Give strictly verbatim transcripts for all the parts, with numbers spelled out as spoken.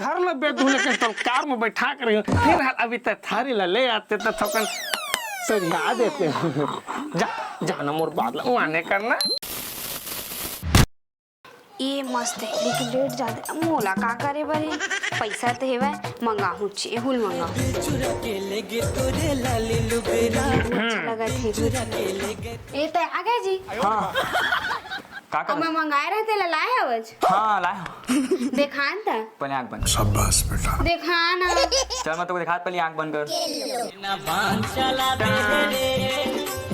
हर ल बेधुन लेकिन तोल कार में बैठा के रही, फिर हर अभी तक थारी ला ले आते त थोकन सरिया देते। जा, जाना मोर बात ला, वो आने करना। ये मस्त है, लेकिन रेट ज्यादा। मोला का करे बर हे? पैसा तो हेवय, मंगाहूं, चेहुल मंगाहूं। अच्छा लगत हे। ए, तै आ गए जी? हाँ। का अब करत? मैं मंगाए रहे, तेला लाए हवच? हाँ, लाए हव। देखान त। पहले आँख बंद। शाबाश बेटा। देखा ना। चल, मैं तोके देखात, पहले आँख बंद कर।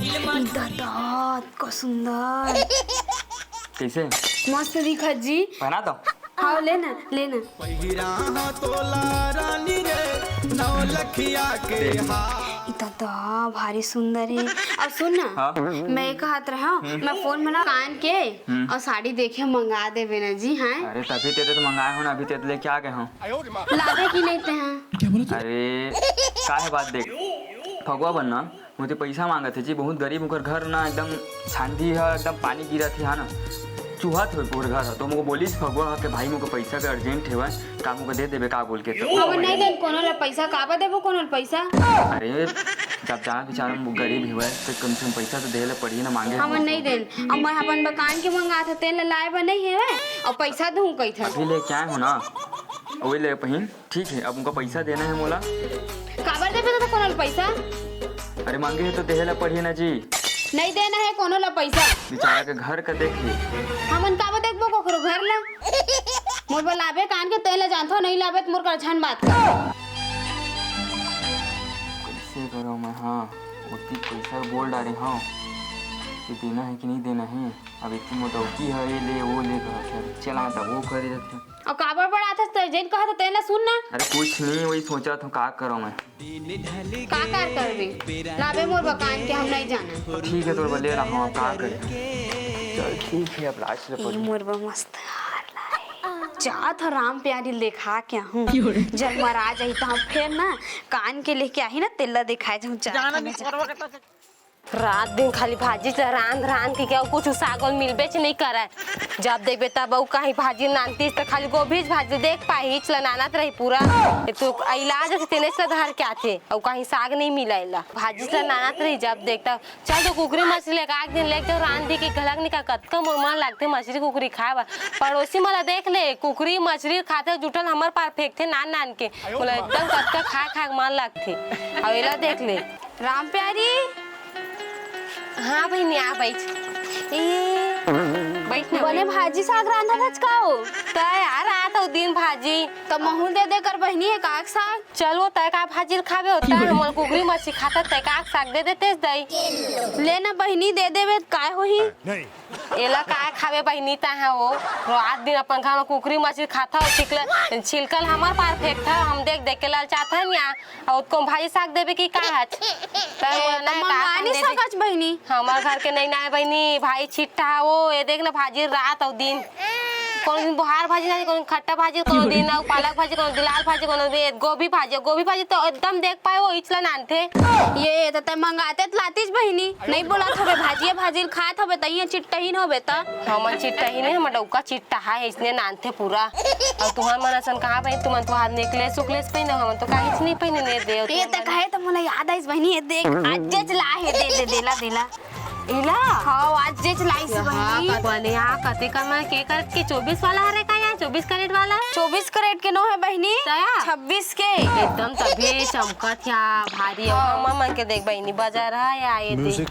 ई दादा, का सुंदर। कैसे? मस्त दिखत जी। पहना तो। हाँ, ले ना, ले ना। पहिरा तोला रानी रे, नौ लखिया के हार। ई दादा, भारी सुंदर हे। अब सुन ना, हाँ? मैं कहत रहा हूँ, हम्म। मैं फोन में ना कान के हम्म। और साड़ी देखे मंगा देबे ना जी, हाँ? अरे, तभी तेरे तो मंगाए हो ना, अभी तेरे लेके आ गए हो। लादे कि नहीं ते, हाँ? अरे, का हे बात देख, फगुआ बनना, मोती पैसा मांगत हे जी, बहुत गरीब, ओकर घर ना एकदम छांदी ह, एकदम पानी गिरत हे, हाँ ना, चुहत होय पूरे घर ह। तो मोको बोलिस फगुआ ह के भाई मोको पैसा के urgent हेवय, का मोको दे देबे का बोल के। तो हमन नहीं देन कोनो ला पैसा, काबर देबो कोनो ला पैसा? अरे, जब जाना बेचारा गरीब हेवय, तो कम से कम पैसा तो देहे ला पड़ही ना, मांगे हमन नहीं देन। अब मैं अपन बकान के मंगात ह, तेन ला लाए बर नहीं हेवय, और पैसा दूं कहिथन। अभी लेके आए हो ना, वही ले पहिन। ठीक है, अब उनका पैसा देना है मोला। काबर देबे तो कोनो ला पैसा? अरे मांगे है तो देहे ला पड़ही ना जी। नहीं देना है कोनो ला पैसा। बेचारा के घर का देख ले। हमन काबर देखबो कोकरो घर ला? मोर बर लाबे कान के तेल ला जानथो, नहीं लाबे तो मोर कर झन बात कर। कैसे करो मैं, हाँ, ओती पैसा बोल डारे हूँ कि देना है कि नहीं देना है। अब इतनी मोटौकी है, ये ले, वो ले, कहा चल, चला तब वो करे रहते। अउ काबर बड़ाथस त जेन कहत तेन ला सुन ना। अरे कुछ नहीं, वही सोचा था का करो मैं। का कार करबे? लाबे मोर बकान के हम नहीं जाना। ठीक है, तोर बले रहा हूँ, अब का करे। चल ठीक है, अब लाज ले ए पड़ी। मोर बा मस्त हार लाए। जात ह राम प्यारी लेखा के आहूँ। जब मरा जाही त हम फेर ना कान के लेके आही ना, तेला दिखाए जाहूँ जात ह। रात दिन खाली भाजी च रांध रांध के, अउ कुछ साग वाग मिलबेच नइ करय। जब देखबे तब अउ कहीं भाजी नानतीस त खाली गोभीच भाजी देख पाही, इच ला नानत रही पूरा। एक तो इलाज हे, तेनेच ला धर के आथे, अउ कहीं साग नइ मिलय ला। भाजी च ला नानत रही जब देख तब। चल तो कुकरी मछली एक आध दिन लेके जाओ, रांधी के घलक निका, कतका मोर मन लागथे मछली कुकरी खाए बर। पड़ोसी मन ला देख ले, कुकरी मछली खाथे जुटल हमर पार फेंकथे नान नान के। मोला एकदम कतका खाए खाए के मन लागथे। अउ एला देख ले। राम प्यारी। हाँ बहिनी, आ बैठ। ए, बैठ ना, बने बैठ। भाजी साग रांधत हच का ओ? त यार, रात अउ दिन भाजी। त महू दे दे कर बहिनी, एक आग साग। चल वो, तय का भाजी ल खाबे होता, हमन कुकरी मछली खाता, तय का आग साग दे देते दई। ले ना बहिनी, दे देबे, काय होही? एला काय खाबे बहिनी, तय हा वो। रात दिन अपन घर में कुकरी मछली खाता हो, छिलकल, छिलकल हमर पार फेंकता, हम देख देख के ललचाथन या। अउ ओतको भाजी साग देबे कि का हच? तै ए, बोला त ना, का मंगा खान नहीं देबे? सकच बहिनी। हमर घर के नहीं ना है बहिनी, भाई छिट्टा वो, ये देख ना भाजी रात अउ दिन। कोनो दिन बोहार भाजी ना, कोनो दिन खट्टा भाजी, कोनो दिन अउ पालक भाजी, कोनो दिन लाल भाजी, कोनो दिन गोभी भाजी। गोभी भाजी तो एकदम देख पाए वो इचला नानथे। ये त तै मंगाते त लातीस बहिनी, नहीं बोला थोबे भाजी, भाजी खात होबे त ये चिट्टहीन होबे त। हमन चिट्टहीन है, हमर डौका चिट्टा है, इसने नानथे पूरा। अउ तुहर मन असन कहाँ बहिनी, तुमन तो हाथ नेकलेस उकलेस पहिने, हमन तो काहीच नहीं पहिने ने दे। ये त कहे त मोला याद आइस बहिनी, ये देख, आजेच ला हे, दे, दे, देला, देला। एला? हाँ, आजेच लाइस बहिनी। बने, हाँ, कते का में के कैरेट के, चौबीस वाला हरे का या चौबीस कैरेट वाला? चौबीस कैरेट के नो है बहिनी, तया? छब्बीस के। एकदम तभे चमकत या भारी। हाँ। हमर मन के देख बहिनी, बाजार है या ये देख।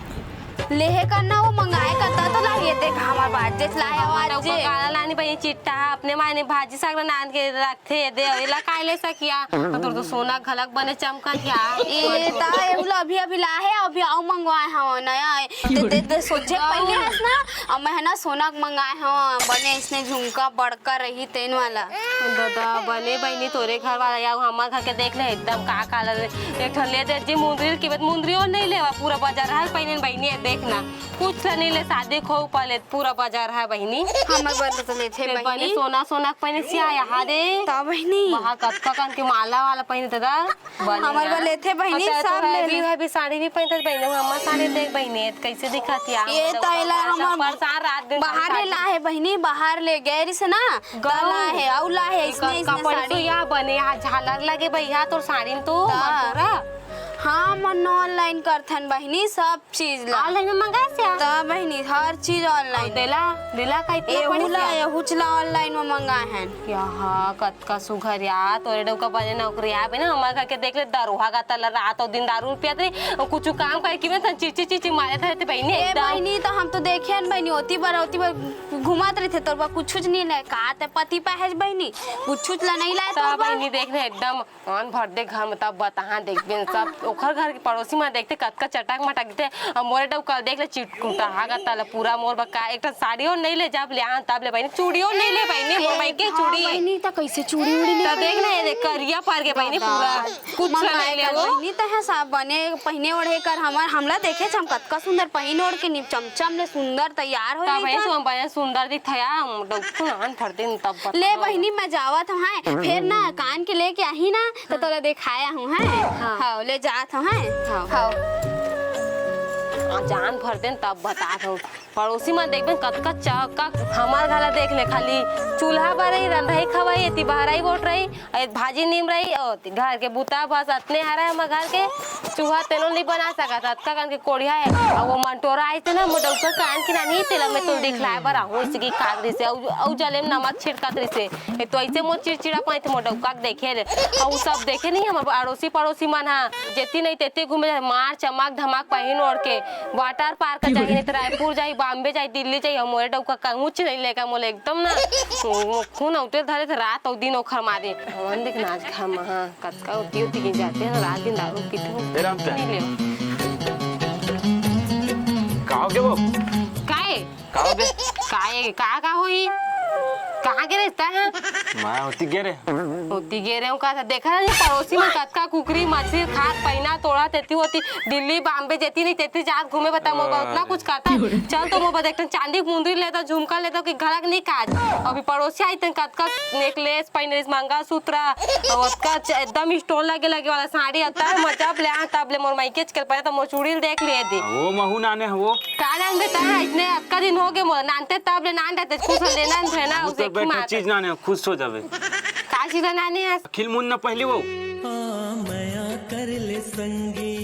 लेहे करना वो मंगाए करता तो ला ये देख हमर बाजेच ला हे, हमर आजे। काला लानी बहिनी चिट्टा, अपने मायने भाजी साग ला नान के रख थे दे, एला काय ले सकिया? तोर तो सोना घलक बने चमकत या। ए, त एहू ला अभी, अभी ला हे, अभी अउ मंगवाए हव नया। ते, ते, ते सोचे पहिले हस ना, अब मैं है ना सोना के मंगाए हव, बने इसने झुमका बड़का रही तेन वाला। दादा, बने बहिनी तोरे घर वाला या हमर घर के देख ले, एकदम का काला ले। एक ठन ले दे जी मुंदरी के, मुंदरी और नहीं लेवा, पूरा बाजार हर पहिने बहिनी है, देख ना। कुछ ला नहीं ले, शादी खो पहले पूरा बाजार है बहिनी। हमर बर तो लेथे तेरे बहिनी। बहिनी सोना, सोना के पहने सिया यहाँ दे। त बहिनी। वहाँ कतका कन के माला वाला पहने दादा। बने हमर यार। बर लेथे बहिनी, अच्छा, सब तो ले हैवी, ले। हैवी साड़ी भी पहनत बहिनी, हमर साड़ी देख बहिनी, कैसे दिखत या? ये तो एला हमर परेशान रात दिन बाहर ले लाहे बहिनी, बाहर ले गए रिस ना, त गौ। लाहे, अउ लाहे, इसने, इसने कपड़े तो साड़ी। या बने, यहाँ झालर लगे भैया, तोर साड़ी में तो त। मंटोरा। हाँ, मन online करथन बहिनी, सब चीज ला। Online में मंगाए से आ? त बहिनी, हर चीज online। अउ देला, देला का इतना एहू पड़ी ला, क्या? एहू च ला online में मंगाए हन। यहाँ कतका सुघर या, तोरे डउका बने नौकरी आबे ना, हमर घर के देख ले, दरोहा का तला रात अउ दिन दारू पियत रही, अउ कुछ काम करे कि मैं तन चिची चिची मारे थे बहिनी ए एकदम। बहिनी, त हम तो देखे हन बहिनी, ओती बर, ओती बर घुमात रहिथे, तोर बर कुछ नहीं ले, का ते पति पाहेज बहिनी, कुछ ला नहीं लाए त तोर बर। बहिनी देख ले एकदम अन भर दे घर में, तब बताहा देखबे सब। ओखर घर के पड़ोसी मन देखते कतका चटक मटक दिखथे। अब मोरे डउका देख ले चिटकुटा हा गता ले पूरा मोर बका एक ठन साड़ियो नहीं ले, जब ले आन तब ले बहिनी चूड़ियो नहीं ले बहिनी, मोर ए, माई के हाँ चूड़ी। बहिनी, त कैसे चूड़ी उड़ी नहीं त देख पहनी? ना, ये देख करिया पड़ के बहिनी दादा। पूरा कुछ मंगाए नहीं ले कर वो। बहिनी, त है सब बने पहिने ओढ़े कर हमर, हमला देखे छ हम कतका सुंदर पहिन ओढ़ के निप चमचम ले सुंदर तैयार हो तब रही है था। तुम बने सुंदर दिखत है, हम डउका अन भर दिन तब ले बता। बहिनी, मैं जावत हूँ, हैं? फेर ना कान के लेके आही ना, त तोला देखाया हूँ, हैं? हाँ। हाँ, ले जात हूँ, हैं? हाँ। हाँ। आ, जान भर दिन तब बतात हूँ। पड़ोसी मन देखबे कतका चौका, हमार घला देख ले, खाली चूल्हा बरई, रंधई खवई, एती बहरई बोट रही, ए भाजी नीम रही, अउ घर के बुता बस अतने हरा हमर घर के चूहा तेनो नहीं बना सकत, अतका कन के कोढ़िया है। अउ वो मंटोरा आइस ते ना, मोर डउका कान के नानी, तेला मैं तो दिखलाए बर आहूँ, इसकी कागरी से, अउ, अउ जले में नमक छिड़कत रही से। ए तो ऐसे मोर चिड़चिड़ा पाई थे मोर डउका के देखे ले। अउ सब देखे नहीं, हमर अड़ोसी पड़ोसी मन हा, जेती नहीं तेती घूमे, मार चमाक धमाक पहिन ओढ़ के, water park जाही, नहीं तो रायपुर जाही, बॉम्बे जाही, दिल्ली जाही, अउ मोरे डउका कहूँच नहीं लेगा, मोले एकदम ना, खून उठे धरे थे रात अउ दिन ओखर मारे। हमन देख नाच घाम हा। कतका ओती ओती के जाते हैं, रात दिन दारू पीते हैं। ए राम नहीं ले। का हो गे वो? काए? का हो गे? काए, का, का होई? कहाँ गे रहिस तैं? मैं ओती गे रहे। ओती गे रहे हूँ का? देखा ना, ये पड़ोसी में कतका कुकरी, मछली खात, पहिना तोड़ा, तेती होती, दिल्ली, बॉम्बे, जेती नहीं, तेती जात घूमे, बता, मोर हाँ। उतना कुछ करता। चल तो मोर बर एक ठन चांदी मुंदरी लेता, झुमका लेता, कि घलक नहीं काज। अभी पड़ोसी आई, तेन कतका necklace पहिने रहिस, मंगलसूत्र, अउ ओतका च-, एकदम stone लगे लगे वाला साड़ी, अउ तब मैं जब ले आ, तब ले मोर माइके चल पाया, त मोर चूड़ी ल देख लिए दे। वो महू नाने हो वो। का जानबे तैं, इतने अतका दिन हो गे मोर नानते, तब ले नान रहते, कुछ लेना न देना, वो उसे तो एक बैठे मार। चीज नाने हो, खुश हो जाबे। का चीज नाने हस? अखिल मुन ना पहली वो। हाँ, मया कर ले संगी।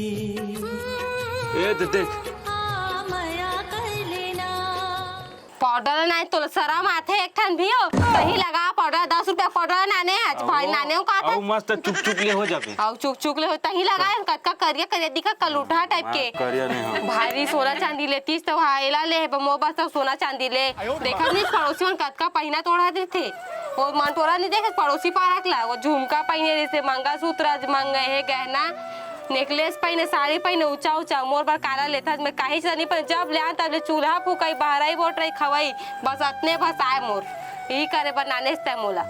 ए, तो देख। हाँ, मया कर लेना। पाउडर नाने, तोला शरम आथे एक ठन भी हो? तहीं लगा पाउडर, दस रुपया पाउडर नाने, आज भाई अउ, नाने हो का था? अउ मस्त चुक चुक ले हो जाबे। अउ चुक चुक ले हो, तहीं लगा, कतका करिया करिया दिखा, कलूठा type के। करिया नहीं हो। भारी सोना चांदी लेतीस त वहाँ एला ले, मोर बर सब सोना चांदी ले। देखत नहीं पड़ोसी मन कतका पहिना तोड़ा देथे। वो मन तोड़ा नहीं देखे पड़ोसी पारक ला, वो झुमका पहिने रहिसे, मंगलसूत्र आज मंगे हे, गहना। Necklace पहिने, साड़ी पहिने, ऊंचा ऊंचा, मोर बर काला लेथस, मैं काहीच ला नहीं पहिने, जब ले आन तब ले चूल्हा फुकई, बहरई बोटरई खवई, बस अतने बस आए मोर, यही करे बर नानेस तैं मोला।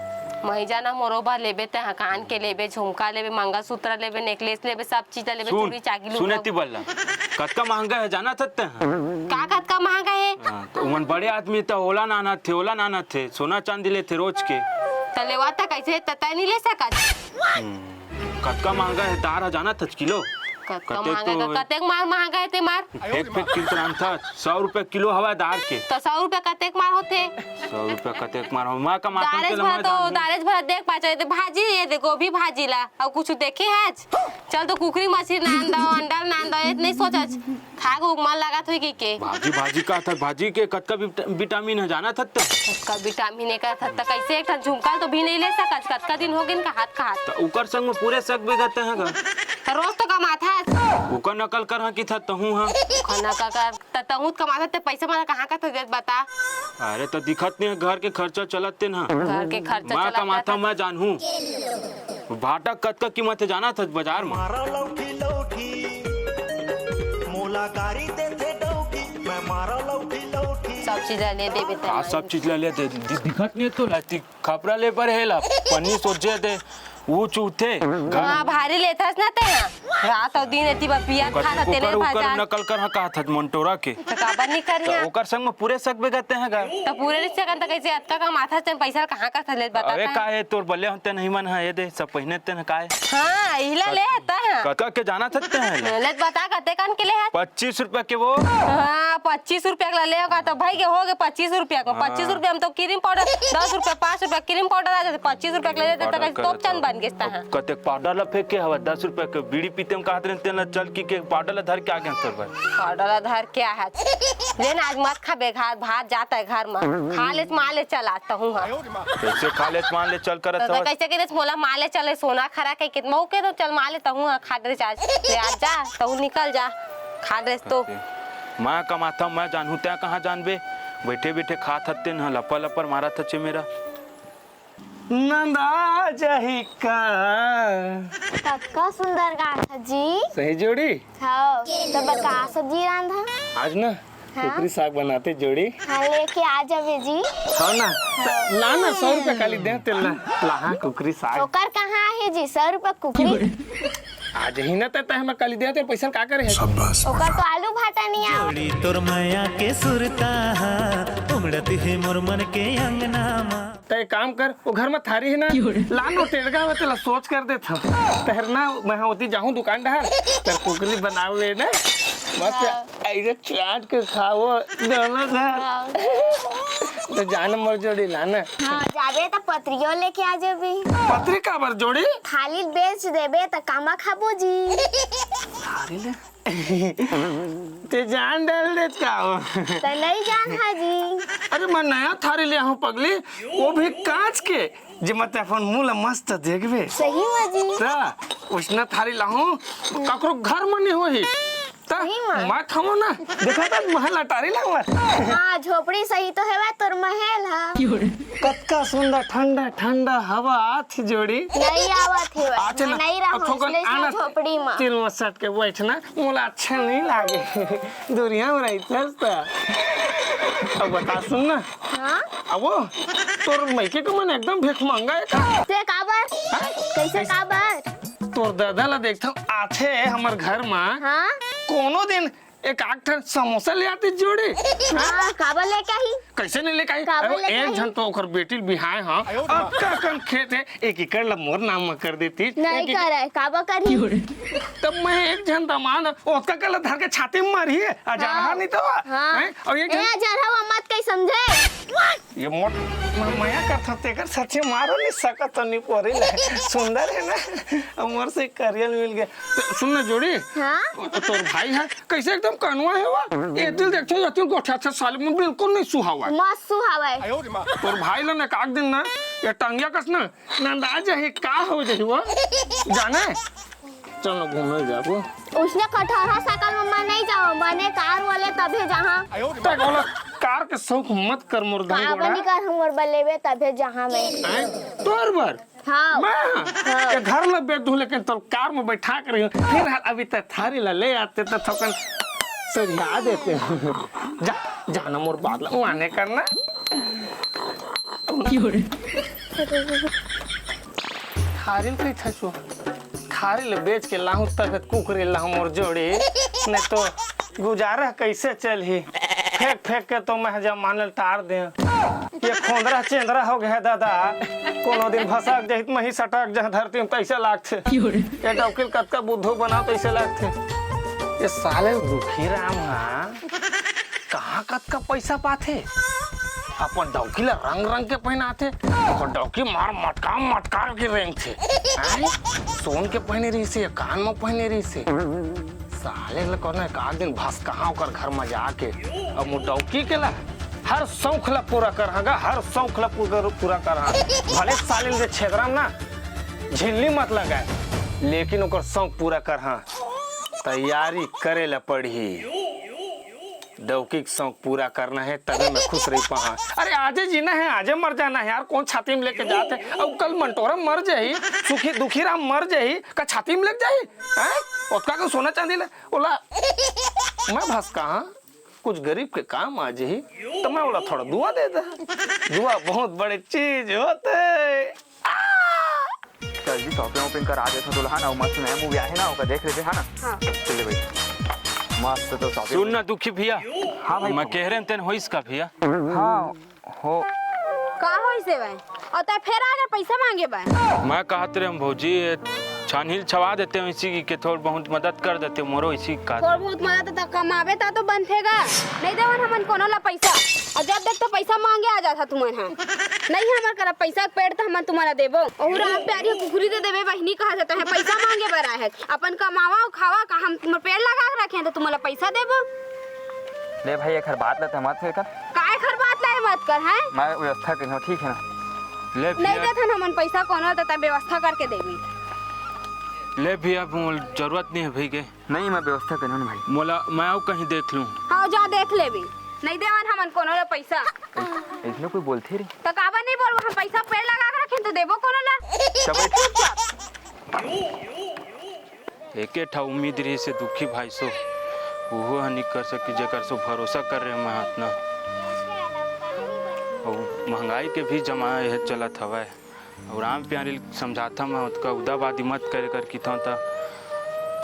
मही जाना मोरो बर लेबे तैं, कान के लेबे, झुमका लेबे, मंगलसूत्र लेबे, necklace लेबे, सब चीज लेबे, सुन, चूड़ी चागी सुन लुगा। एती बल्ला, कतका महंगा है जाना थस तैं? का कतका महंगा है? हाँ, तो उमन बड़े आदमी त ओला नाना थे, ओला नाना थे, सोना चांदी लेथे रोज के। त लेवा त कैसे, त तैं नहीं ले सकत? हम्म। कतका महंगा हे दार ह जानत हच किलो? कतका कतेक महंगा तो हे, हे। कतेक मार महंगा हे ते मार? फेंक फेंक किंतरान था, सौ रुपया किलो हवा दार के। त सौ रुपया कतेक मार होथे? सौ रुपया कतेक मार हो? मैं कमाथन दारेज तेला भर मैं तो, जानहूं। दारेज भर देख पाचो, ये दे भाजी, ये दे गोभी भाजी ला, अउ कुछ देखे हच? चल तो कुकरी मछली नान दो, अंडा नान दो, ये नहीं सोचच। खा के मन लागत होई कि के? भाजी, भाजी का था? भाजी के कतका विट-, विटामिन हे जानत हस त? कतका विटामिन हे का था? त कैसे एक ठन झुमका तो भी नहीं ले सकत? कतका दिन हो गिन का हाथ का हाथ? त उकर संग में पूरे सक बिगत हे का? त रोज तो कमाथस। उकर नकल कर हा कि था तहूं हा। उकर नकल कर, त तहूं कमाथस, ते पैसा मन कहाँ का था बता? अरे त दिखत नहीं हे, घर के खर्चा चलत ते ना। घर के खर्चा मैं चलत कमाथा, ते। मैं जानहूं। भाटा कतका कीमत हे जानत हस बाजार म? मारा लौठी लौठी, मोला गारी देथे डौकी, मैं मारा लौठी लौठी। सब चीज ला ले देबे ते। हाँ, सब चीज ला ले दे। दि-, दिखत नहीं तो लाती खपरा ले बर हेला, पन्नी सोचे दे, वो चूते। हाँ, भारी लेथस ना ते ह। रात अउ दिन एती बर पिया खा कते तेने उकर, उकर भजा। नकल कर, हाँ, कहा था मंटोरा के। तो काबर नहीं करिया? तो ओकर संग में पूरे सक बेगते हैं गा। तो पूरे रिश्ते कन तो कैसे अतका कमाथस ते पैसा कहाँ का था ले बता अबे ता? का है तोर बल्ले होते नहीं मन है, ये दे सब पहिने ते न का है? हाँ, इला ले आता है। कतका के जाना थकते हैं ले? ले बता कते कन के ले है? पच्चीस रुपया के वो। हाँ, पच्चीस रुपया के ले होगा तो भाई के हो गए पच्चीस रुपया को। हाँ। पच्चीस रुपया में तो क्रीम पाउडर, दस रुपया, पाँच रुपया क्रीम पाउडर आ जाते, पच्चीस रुपया के ले लेते तो पाउडर कैसे तोप चंद बन गए ता है। कते पाउडर ला फेंक के हवा, दस रुपया के बीड़ी पीते में कहत रहे तेल चल की के पाउडर ला धर के आ गए तोर भाई। पाउडर ला धर के आ है। ले ना आज मत खा बेघात भात जाता है घर में। खा ले माँ ले चल आता हूँ हाँ। कैसे खा ले माँ ले चल करत तो हवा? कैसे के मोला माँ ले चले सोना खरा के कितना के तो चल माँ ले तहूँ हाँ खा दे आज। ले आज जा तहूँ निकल जा। खा दे तो। मैं कमाता हूँ, मैं जानहूँ, तैं कहाँ जानबे? बैठे बैठे खात हत्ते न लपर लपर मारत हच्चे मेरा। नंदा जही का। कतका सुंदर गात ह जी। सही जोड़ी। हाँ, तो बर का सब्जी रांधा? आज ना हाँ? कुकरी साग बनाते जोड़ी। हाँ, लेके आ जावे जी। हाँ ना, त हाँ। ला ना, सौ रुपया काली दे तेल ला। लाहा कुकरी साग। ओकर कहाँ है जी, सौ रुपया कुकरी? आज ही ना तय तय हम काली दे तेल पैसा का करे है? शाबाश। ओकर तो आलू भाटा नहीं आवे। जोड़ी तोर मया के सुरता हा, उमड़त हे मोर मन के अंगना मा। तय काम कर, वो घर में थारी है ना, ला नो टेड़गा होते ला सोच कर दे था। तहरना मैं होती जाहूँ दुकान डहर, तर कुकरी बनावे ना, बस हाँ। ऐसे चाट के खाओ दोनों घर। हाँ। तो जान मोर जोड़ी लाना। हाँ, जाबे तो पत्रियो लेके आ जाबे। पत्री काबर जोड़ी? थाली बेच देबे तो कामा खाबो जी। थाली ले। ते जान डाल देत का हो? तो नहीं जान हा जी। अरे मैं नया थारी ले आहूँ पगली, वो भी कांच के। जे मत अपन मुंह ला मस्त देखबे। सही में जी। त उसना थारी लाहूं, ककरो घर में नहीं होही। त सही में। मैं खाऊं ना, देखा त महल अटारी लाऊं। हाँ, झोपड़ी सही तो है तोर महल हा। कतका सुंदर ठंडा ठंडा हवा आथे जोड़ी। नहीं आवत हे, आथे मैं ना, नहीं रहूं, थोकन इसलिए आना, झोपड़ी में। तिल में सट के बैठ ना, मोला अच्छा नहीं लागे। दूरिया में रहिथस त। अब बता सुन ना। हाँ? अब वो, तोर मइके के मन एकदम भिखमंगा है का? ते काबर? हाँ? कैसे काबर? तोर दादा ला देखथव, आथे हमर घर मा। हाँ? कोनो दिन एक आध ठन समोसा ले आती जोड़ी। हाँ, काबर लेके आही? कैसे नहीं लेके आही? काबर अरे, लेके एक आही? झन तो ओकर बेटी ल बिहाय, हाँ। अतका कन खेत है, एक एकड़ ला मोर नाम म कर देती। नहीं एक एक- करे, काबर करही? तब मैं एक झन दमांद, ओतका कन ला धर के छाती में मारही, अजरहा हाँ। नहीं तो। हाँ। हैं? और एक ए, झन अजरहा मत कहीं समझे। ये मोट म-, मया करथव, तेकर सच्चे मारो नहीं सकत तो नहीं पोरी ले। सुंदर है ना? अब मोर से करियल मिल गया। तो सुन ना जोड़ी। हाँ? तो तोर भाई है, कैसे एकदम कनवा है वा? ये दिल देखते हो, ये दिल गोठा अच्छा साले में बिल्कुल नहीं सुहावा। मस्त सुहावा है। तोर भाई ला ना काक दिन ना, ये टंगिया कस ना, नंदा जाही का हो जाही वो? जाने? चलो घूमे जाबो। उसने कटहरा साइकिल में मैं नहीं जाऊँ, मैंने कार वाले तभी जहाँ। तक बोला, कार के शौक मत कर मोर धन काबर गोड़ा। नहीं कर हमर बलेबे तभी जहाँ मैं। हैं? तोर बर? हाँ। मैं? हाँ। ये घर ला बेच दूँ, लेकिन तोर कार में बैठा कर रही हूँ। फिर हाल अभी तक थारी ला ले आते तो थोकन सरिया देते। जा, जाना मोर बात ला, माने करना। थारी ल कइथस वो? थारी ल बेच के लाहूं तभे कुकरी लाहूं मोर जोड़ी, नहीं तो गुजारा कैसे चलही? फेंक फेंक के तो मैं जमाने ल टार दे। ये खोंदरा चेंदरा हो गया दादा, कोनो दिन भसक जाही त मही सटक जहाँ धरती में तैसे लागथे। ये डौकी ल कतका बुद्धू बनाओ तैसे लागथे। ये साले दुखी राम हा कहाँ कतका पैसा पाथे? अपन डौकी ला रंग रंग के पहनाथे, ओकर डौकी मार मटका मटका के रेंगथे। हैं? सोन के पहने रहिसे या कान में पहने रहिसे? साले ला कोनो एक आध दिन भस कहाँ ओकर घर में जाके, अब मो डौकी के ला हर शौक ला पूरा करहा गा, हर शौक ला पूरा, पूरा करहा। भले साले ले छेदरा में ना झिल्ली मत लगाए, लेकिन ओकर शौक पूरा करहा। तैयारी करे ला पड़ही। डौकी के शौक पूरा करना है, तबे मैं खुश रही पाहा। अरे आजे जीना है, आजे मर जाना है यार, कौन छाती में लेके जात है? अब कल मंटोरा मर जाही, सुखी दुखी राम मर जाही, का छाती में लेके जाही? हैं? ओतका के सोना चांदी ले, ओला मैं भसका हाँ, कुछ गरीब के काम आ जाही, तो मैं ओला थोड़ा दुआ दे दे। दुआ बहुत बड़े चीज होते। आ! जल्दी shopping वॉपिंग करा देथों तोला, है ना? वो मस्त नया movie आहे ना, ओकर देख लेबे, है ना? हाँ। चल ले भाई, मस्त तो shopping। सुन ना दुखी भैया, हाँ भाई। मैं कह रहे तेन होइस का भैया? हाँ, हो। का होइस हे भाई? अउ तैं फेर आगे पैसा मांगे बर? मैं कहत रहे हूँ भौजी, ये छानही ल छवा देते हूँ इसी के, थोड़ बहुत मदद कर देते हूँ, मोरो इसी का। थोड़ बहुत मदद त कमाबे त तो बनथे गा। नहीं देवन हमन कोनो ला पैसा। अउ जब देख तो पैसा मांगे आ जाथा तुमन हा। नहीं हमर करा पैसा के पेड़ त हमन तुम्हला देबो। अउ राम प्यारी कुकुरी दे देबे बहिनी कहा जाता है, पैसा मांगे बर आए है। अपन कमावा अउ खावा का हम तुम्हर पेड़ लगा के रखे हैं त तुम्हला पैसा देबो। ले भाई, एखर बात ला तैं मत फेर कर। काय एखर बात ला मत कर, हैं? मैं व्यवस्था करिहूँ, ठीक है ना? ले नहीं भैया, देथन हमन पैसा कोनो, त तैं व्यवस्था करके देबे। ले भैया, अब मोर जरूरत नहीं है भाई के। नहीं, मैं व्यवस्था करिहूँ ना भाई। मोला, मैं अउ कहीं देख लूँ। हाँ, जा देख लेबे। नहीं देवन हमन कोनो ला पैसा। ऐसने कोई बोलथे रे? त काबर नहीं बोलबो? हम पैसा पेड़ लगा के रखे हैं, त देबो कोनो ला। चुप बैठ। चुपचाप। एके ठा उम्मीद रहिस हे दुखी भाई सो, उहो ह नइ कर सकी, जेकर सो भरोसा कर रहे मैं हाथ ना। अउ महंगाई के भी जमाना यह चलत हवय। अउ राम प्यारी ल समझाथम मैं, ओतका उदाबादी मत करे कर किथों त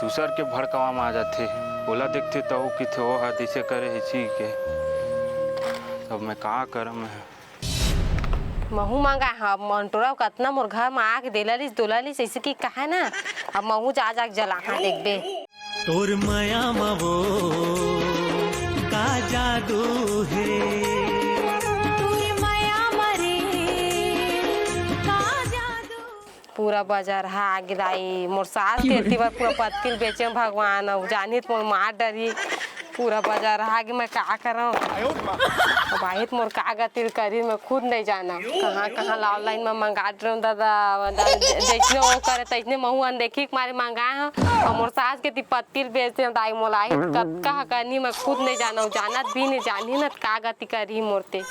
दूसर के भड़कावा म आ जाथे। ओला देखथे त ओ किथे ओ ह जइसे करे हे सी के। अब मैं का करम मैं? महू मंगाए हव, अब मंटोरा कतना मोर घर म आके देला लिस, दोला लिस, जइसे कि कहे ना, अब महू जा जाके जलाहा देखबे। तोर मया म वो का जादू हे। तोर मया म रे का जादू। पूरा बजार हा आगे दाई, मोर सास के एती बर पूरा पत्ती ल बेचे भगवान, अउ जानित मोर मार डरी। पूरा बजार आगे मैं का करव? अब आहित मोर का गति करी, मैं खुद नहीं जाना। कहाँ कहाँ ला online में मंगा डरे हूँ दादा, दादा, जैसने वो करे तैसने महू अनदेखी के मारे मंगाए हूँ। अउ मोर सास के ती पत्ती ल बेचते हैं दाई, मोला आहित कतका ह करनी मैं खुद नहीं जाना हूँ, जानत भी नहीं जानी न का गति करी मोर ते।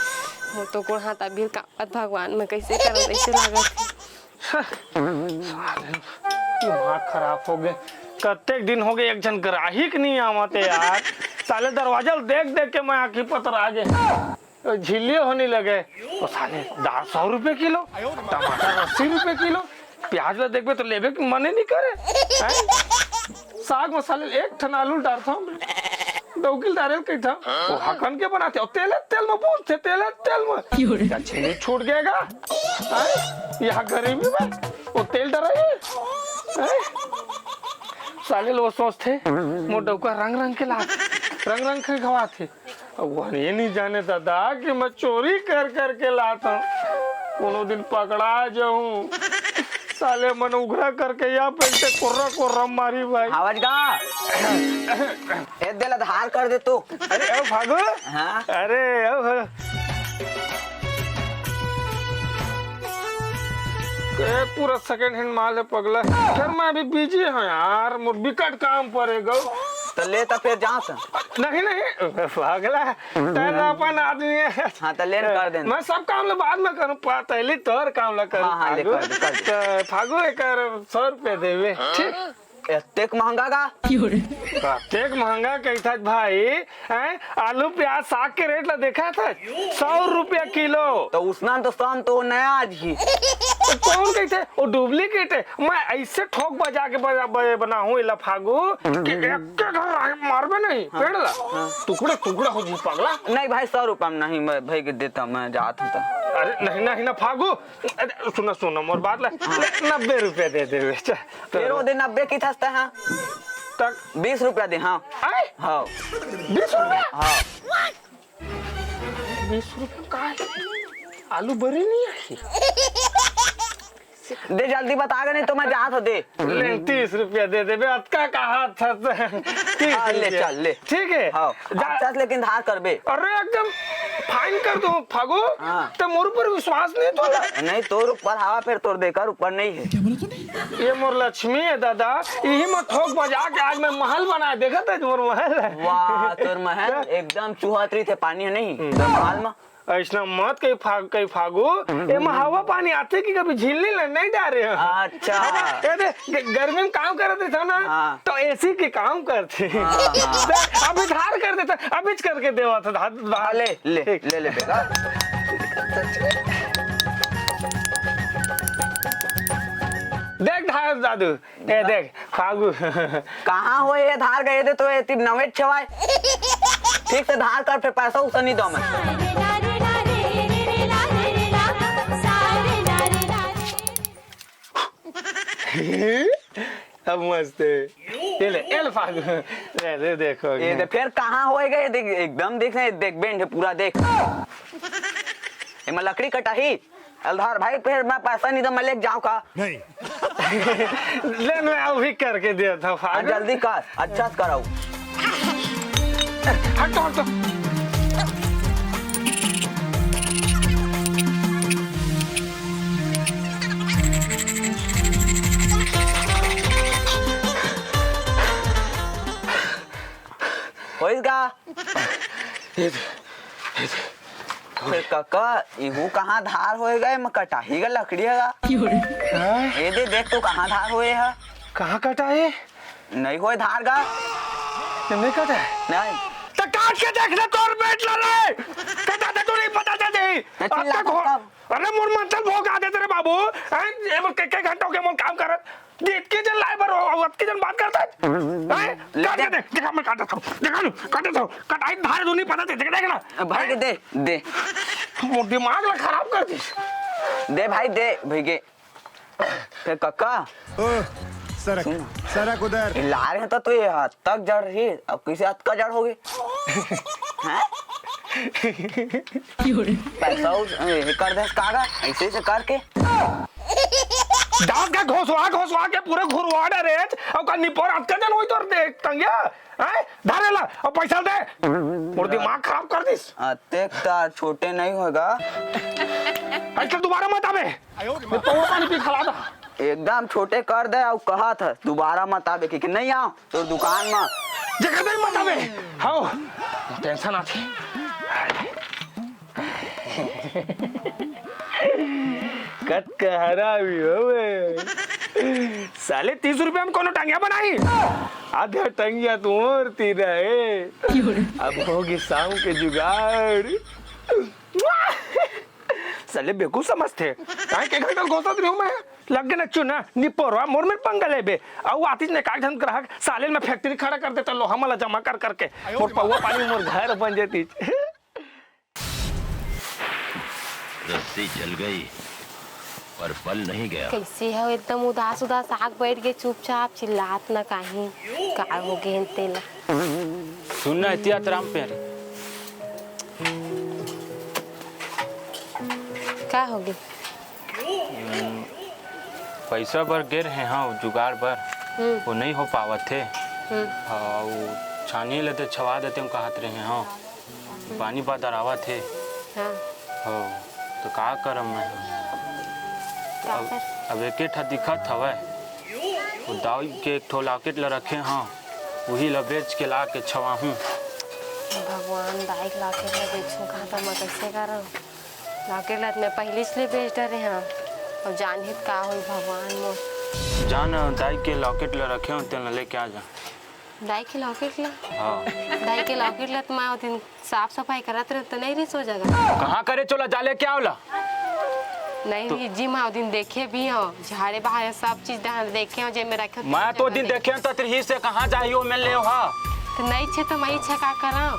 मोर तो गोड़ हाथ अभी कांपत भगवान, मैं कैसे करव, कैसे लागत हे। साले, दिमाग खराब हो गए। कतेक दिन हो गए, एक झन ग्राहक नहीं आवत हे यार। साले दरवाजा ल देख देख के मैं आँखी पतरा गे। झिल्ली होने लगे। ओ साले, दाल सौ रुपए किलो, टमाटर अस्सी रुपए किलो, प्याज ला देखबे तो लेबे के मने नहीं करे। हैं? साग मसाले एक ठन आलू डारथव, डौकी ल डारे ल कहिथव, ओ हकन के बनाथे, ओ तेले तेल में भूनथे, तेले तेल में। क्या झिल्ली छूट गया गा? हैं? यहाँ गर्मी में वो तेल डराई है? हैं? साले लोग सोचथे, मोर डौका रंग रंग के लात, रंग रंग के खवाथे। अब वो ये नहीं जाने दादा कि मैं चोरी कर कर के लात हूँ, कोनो दिन पकड़ा जाऊँ। साले मन उघरा करके या पेंटे कोर्रा कोर्रा मारी भाई। आवाज गा। ए, दे ला धार कर दे तू। अरे, ओ फागु। हाँ? अरे, ओ हो। ए, पूरा second hand माल है पगला। फिर मैं अभी busy हूँ यार, मोर बिकट काम पड़े गो। तो ले तो फिर जा सन। नहीं, नहीं, पगला, तेरा अपन आदमी है। हाँ, तो लेन कर देना। मैं सब काम ले बाद में करूँ, पहले तोर काम ले करूँ, हाँ, हाँ, ले फागु। कर दे, कर दे। तो फागु, एक सौ रुपये देवे, ठीक? एतेक महंगा का? कतेक महंगा कहिथस भाई, हैं? आलू, प्याज, साग के रेट ला देखा था, सौ रुपया किलो। तो उसना तो सन तो नया आज ही। तो कौन कहिथे? वो duplicate है। मैं ऐसे ठोक बजा के बजा, ब-, बनाहूँ इला फागू कि एक के घर आए मारबे नहीं, हाँ। पेड़ ला। हाँ। टुकड़ा, टुकड़ा हो जी पगला। नहीं भाई, सौ रुपया में नहीं, मैं भाई के देता, मैं जात हूँ तो। अरे नहीं, नहीं ना फागू, अरे, सुनो, सुनो, मोर बात ला। हाँ। ले, नब्बे रुपया दे दे, बेचा। तेरो दे नब्बे की थस्ता, हाँ। तक। बीस रुपया दे, हाँ। आए? हाँ। बीस रुपया? हाँ। बीस रुपया का है? आलू बरी नहीं आई। दे, जल्दी बता के, नहीं तो मैं जात हो दे। ले, तीस रुपया दे दे, बे, अतका कहा था, तीस हाँ, ले, रुपया। चल, ले। ठीक है? हाँ। जा। अच्छा, लेकिन धार करबे। अरे, एकदम fine कर दूं, फागू। हाँ। तो मोर ऊपर विश्वास नहीं तोला। नहीं, तोर ऊपर हवा, फिर तोर देकर ऊपर नहीं है। क्या बोला तूने? ये मोर लक्ष्मी है, दादा। यही में ठोक बजा के आज मैं महल बनाए, देखा था मोर महल है। वाह, तोर महल क्या? एकदम चुहत रही थे, पानी है नहीं, हम्म। तोर महल में। ऐसना मत कही फाग-, कही फागू, एमा हवा पानी आथे कि कभी झिल्ली ल नहीं डारे हो। अच्छा। हवा, ये दे, ग-, गर्मी में काम करत रहिथव ना, हाँ। तो AC के काम करथे। हाँ, हाँ। दे, अभी धार कर देता, अभी च करके देवा था धार, धार। हाँ, ले, ले, ठीक। ले, ले बेटा। देख धार दादू, ए देख फागू। कहाँ हो ये धार गए दे तो ये तीन नवे छवाए। ठीक से धार कर, फिर पैसा उसा नहीं दो मैं। अब मस्त है। ये ले, ये ले फागू। ले, ले, देखो। ये दे, फिर कहाँ होएगा? ये देख, एकदम देख, नहीं, देख, बेंड है पूरा, देख। एमा लकड़ी कटाही। अलधार भाई, फिर मैं पैसा नहीं तो मैं लेके जाऊँ का? नहीं। ले, मैं अभी करके देता हूँ, हाँ, फागू। जल्दी कर, अच्छा से कराओ। हट तो, हट तो। होइस गा? ए दे, ए दे। अरे कका, इहू कहाँ धार होए गा? एमा कटाही का लकड़ी हे गा। हाँ? ए दे, देख तो कहाँ धार होए हे। कहाँ कटाही? नहीं होए धार गा। ये नहीं कटा है? नहीं। तो काट के देख ले तोर बेंट ला रे। कटा दे तो नहीं पता दे दे। तो चिल्ला अब तक हो, कब? अरे मोर मंथन भोग आ देते रे बाबू। हैं? ये मोर के, के घंटा हो गया मोर काम करत। ये इतके जन लाए बर हो, अतके जन बात करता है। हैं? ले काट दे। के दे, देखा मैं काटत हूँ। देखा नु, काटत हूँ। कटाही धार तो नहीं पता दे, देख, देख ना। भाई के दे, दे। मोर दिमाग ला खराब कर दिस। दे भाई, दे, भाई के। फिर कक्का। ओह, सरक, सुन। सरक उधर। ला रहे तो, तो ये हद तक जड़ रही, अब कैसे हद का जड़ हो गई? हैं? पैसा उस, ए, कर दे कागा, ऐसे, ऐसे करके। दांत का घोसवा, घोसवा के पूरे घुरवा डरे, अब का निपोर हद का जड़ होई तोर देख, टंगिया? हैं? धरे ला, अब पैसा दे। मोर दिमाग खराब कर दिस। अतेक तार छोटे नहीं होगा। आजकल दोबारा मत आवे। मैं पौवा पानी पी खला दा। एकदम छोटे कर दे अउ कहा था दोबारा मत आवे कि, कि नहीं आओ तोर दुकान में। जगह नहीं मत आवे। हाँ, टेंशन आथे। कतका हरामी हो बे। साले तीस रुपया में कोनो टंगिया बनाही? आधा टंगिया तो मोर तीर हे। अब होगी शाम के जुगाड़। साले बेवकूफ समझथे। काहे के घर का घोसत रही हूँ मैं? लग गए ना चूना, निपोरवा मोर में पंगा लेबे। अउ आतिस ने काग धन ग्राहक, साले मैं फैक्ट्री खड़ा कर देता लोहा मला जमा कर करके। मोर पौवा पानी मोर घर बन जाती। रस्सी जल गई, पर बल नहीं गया। कैसे हो एकदम उदास उदास आग बैठ गए चुपचाप, चिल्लात ना काहीं, का हो गए तेला? सुन ना, एती आ त राम प्यारे। का हो गए? पैसा बर गे रहे हव जुगाड़ बर, हम्म। वो नहीं हो पावत हे। हम्म। हाँ, वो छानी ले दे, छवा देते हूँ कहत रहे हव। पानी बादर आवत हे। हाँ। हो, तो का करम मैं? का अब, कर? अब एके ठा दिखत हवय। वो दाई के एक ठो लॉकेट ल रखे हव, उही ल बेच के ला के छवाहूँ। भगवान, दाई के लॉकेट ल बेचहूँ कहा त मैं कैसे करव? लॉकेट ल मैं पहिलीच ले बेच डरे हव। अब जानही त का होई भगवान मोर। जा न, दाई के लॉकेट ल रखे हव, तेन ल लेके आ जा। दाई के लॉकेट ला? हाँ। दाई के लॉकेट ला त मैं ओ दिन साफ सफाई करत रहे त नहीं रहिस ओ जगह। कहाँ करे चोला जाले क्या होला? नहीं तो जी, मैं ओ दिन देखे भी हव, झाड़े बहारे सब चीज दहान देखे हव, जे में रखे हव, मैं तो ओ दिन देखे हव त रहिस हे, कहाँ जाही ओ में ले हा? त नहीं छे त मैं छे का करव?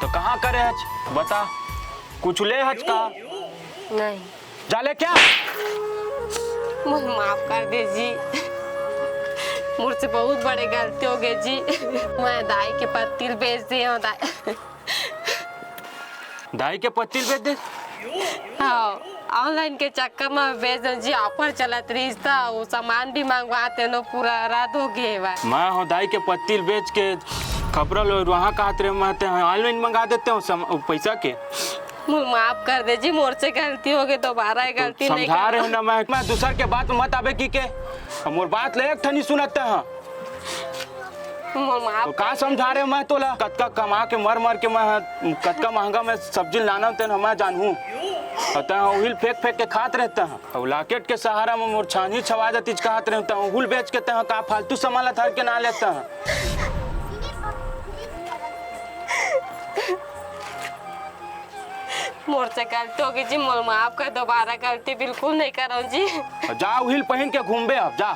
तो कहाँ करे हच? बता, कुछ ले हच का? नहीं। जाले क्या? मोर माफ कर दे जी, मोर से बहुत बड़े गलती हो गए जी। मैं दाई के पत्ती ल बेच दे हव दाई। दाई के पत्ती ल बेच दे? हाँ, online के चक्कर में बेच दे जी, offer चलत रहिस त वो सामान भी मंगवाते न पूरा रात हो गए बा। मैं हव दाई के पत्ती ल बेच के खपरा लो वहाँ कहत रहे, मैं ते online मंगा देते हव सम-, पैसा के। मोर माफ कर दे जी, मोर से गलती हो गई, दोबारा ये गलती नहीं समझा रहे हो ना, मैं, मैं दूसर के बात में मत आबे की के। हम मोर बात ले एक ठनी सुनत ह। मोर माफ तो का समझा रहे हो मैं तोला? कतका कमा के मर मर के मैं ह-, कतका महंगा मैं सब्जी लाना तेन हमें जानहूँ। और तैं उहिल फेंक फेंक के खात रहता ह। और लॉकेट के सहारा में मोर छानी छवा जातीच कहत रहे, तैं उहुल बेच के तैं का फालतू सामान ला धर के ना लेता ह। मोर से गलती होगे जी, मोला माफ कर, दोबारा गलती बिल्कुल नहीं करव जी। जा, उहिल पहिन के घूमबे अब, जा।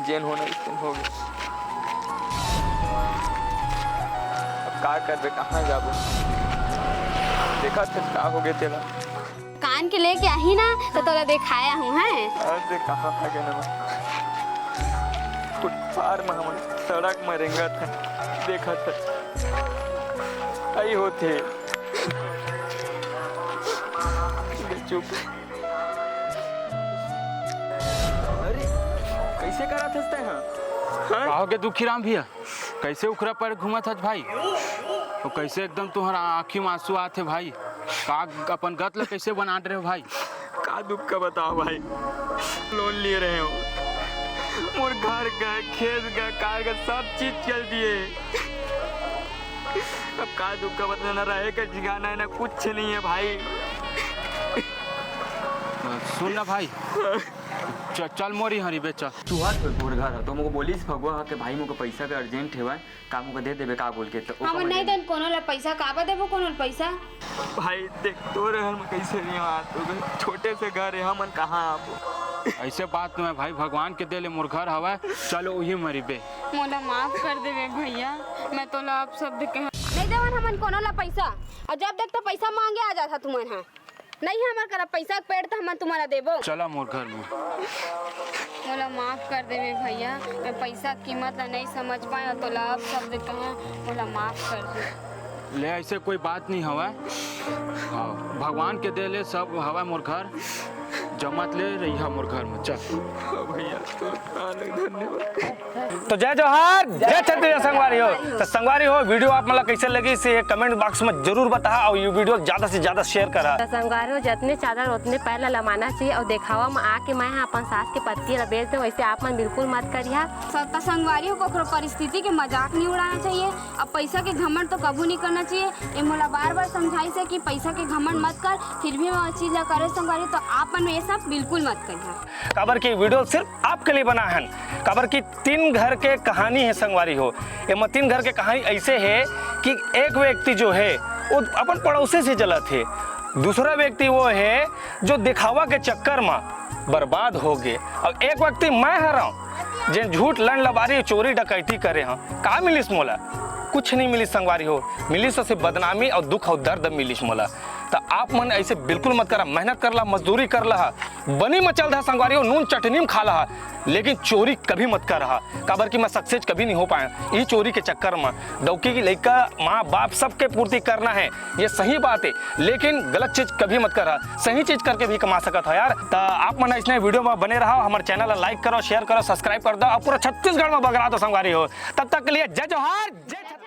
जेन होना इस दिन हो गया। अब का करबे, कहाँ जाबो? देखा थे का हो गया तेला। कान के लेके आही ना, तो तोला देखाया हूँ, हैं? अरे कहाँ आ गया ना, फुटपार में हमन सड़क में रेंगत है, देखत है, आई होते। चुप। अरे, कैसे करत हस तैं ह? हाँ? का होगे दुखी राम भैया? कैसे उखरा पैर घूमत हस भाई? वो कैसे एकदम तुम्हारा आँखी में आंसू आत हे भाई? का अपन गत ला कैसे बनात रहे हो भाई? का दुख का बताओ भाई, लोन लिए रहे हो, मोर घर का, खेत का, कार का, सब चीज चल दिए। अब का दुख का बताओ, ना रहे का ठिकाना है, ना कुछ नहीं है भाई। सुन ना भाई, च-, चल मोर इहाँ रहिबे, चल। चूहा थोड़ मोर घर ह, तो मोको बोलिस फगुआ ह के भाई मोको पैसा के urgent हेवय, का मोको दे देबे का बोल के, तो ओकर हमन नहीं वजह देन कोनो ला पैसा, काबर देबो कोनो ला पैसा? भाई देख, तोरे घर में कैसे नहीं आ, तो छोटे से घर है, हमन कहाँ आबो? ऐसे बात नहीं है भाई, भगवान के दे ले मोर घर हवय, चलो उही में रहिबे। मोला माफ कर देबे भैया, मैं तोला अपशब्द कह नहीं देवन हमन कोनो ला पैसा, और जब देख तो पैसा मांगे आ जाता तुमन हा। नहीं है हमर करा पैसा के पेड़, तो हमन तुम्हारा देबो। चला मोर घर में। मोला माफ कर देबे भैया, मैं पैसा के कीमत ला नहीं समझ पाए और तोला अपशब्द कहे, मोला माफ कर दे। ले, ऐसे कोई बात नहीं हवय। हाँ, भगवान के दे ले सब हवय मोर घर। जमत ले रहिहा मोर घर में, चल। हाँ भैया, तो धन्यवाद। तो जय जोहार, जय छत्तीसगढ़ संगवारी हो। तो संगवारी हो, video आप मन ला कैसे लगिस, comment box में जरूर बताहा और ये video ज्यादा से ज्यादा share करा। तो संगवारी हो, जतने चादर ओतने पैर ला लमाना चाहिए और देखावा में आके मैं हा अपन सास के पत्ती ला बेच दे, वैसे आप मन बिल्कुल मत करिहा। स-, तो संगवारी हो, ककरो परिस्थिति के मजाक नहीं उड़ाना चाहिए। अब पैसा के घमंड तो कभू नहीं करना चाहिए। ये मोला बार बार समझाइस हे कि पैसा के घमंड मत कर, फिर भी मैं वो चीज ला करे संगवारी, तो आप मन ये सब बिल्कुल मत करिहा। काबर कि video सिर्फ आपके लिए बना है, काबर कि तीन घर के कहानी है संगवारी हो। एमा तीन घर के कहानी ऐसे है कि एक व्यक्ति जो है वो अपन पड़ोसी से जलत है, दूसरा व्यक्ति वो है जो दिखावा के चक्कर में बर्बाद हो गए, और एक व्यक्ति मैं हरव जेन झूठ लंड लबारी चोरी डकैती करे हूँ। का मिलिस मोला? कुछ नहीं मिलिस संगवारी हो, मिलिस तो सिर्फ बदनामी और दुख और दर्द मिलिस मोला। तो आप मन ऐसे बिल्कुल मत करा, मेहनत कर ला, मजदूरी कर ला, बनी में चल रहा संगवारी हो, नून चटनी में खा ला, लेकिन चोरी कभी मत कर रहा। काबर कि मैं success कभी नहीं हो पाया ये चोरी के चक्कर में। डौकी की लइका, माँ बाप सबके पूर्ति करना है, ये सही बात है, लेकिन गलत चीज कभी मत कर रहा, सही चीज करके भी कमा सकत हो यार। तो आप मन इसने video में बने रहो, हमारे channel ला like करो, share करो, subscribe कर दो और पूरा छत्तीसगढ़ में बगरा दो संगवारी हो। तब तक के लिए जय जोहार, जय छत्तीसगढ़।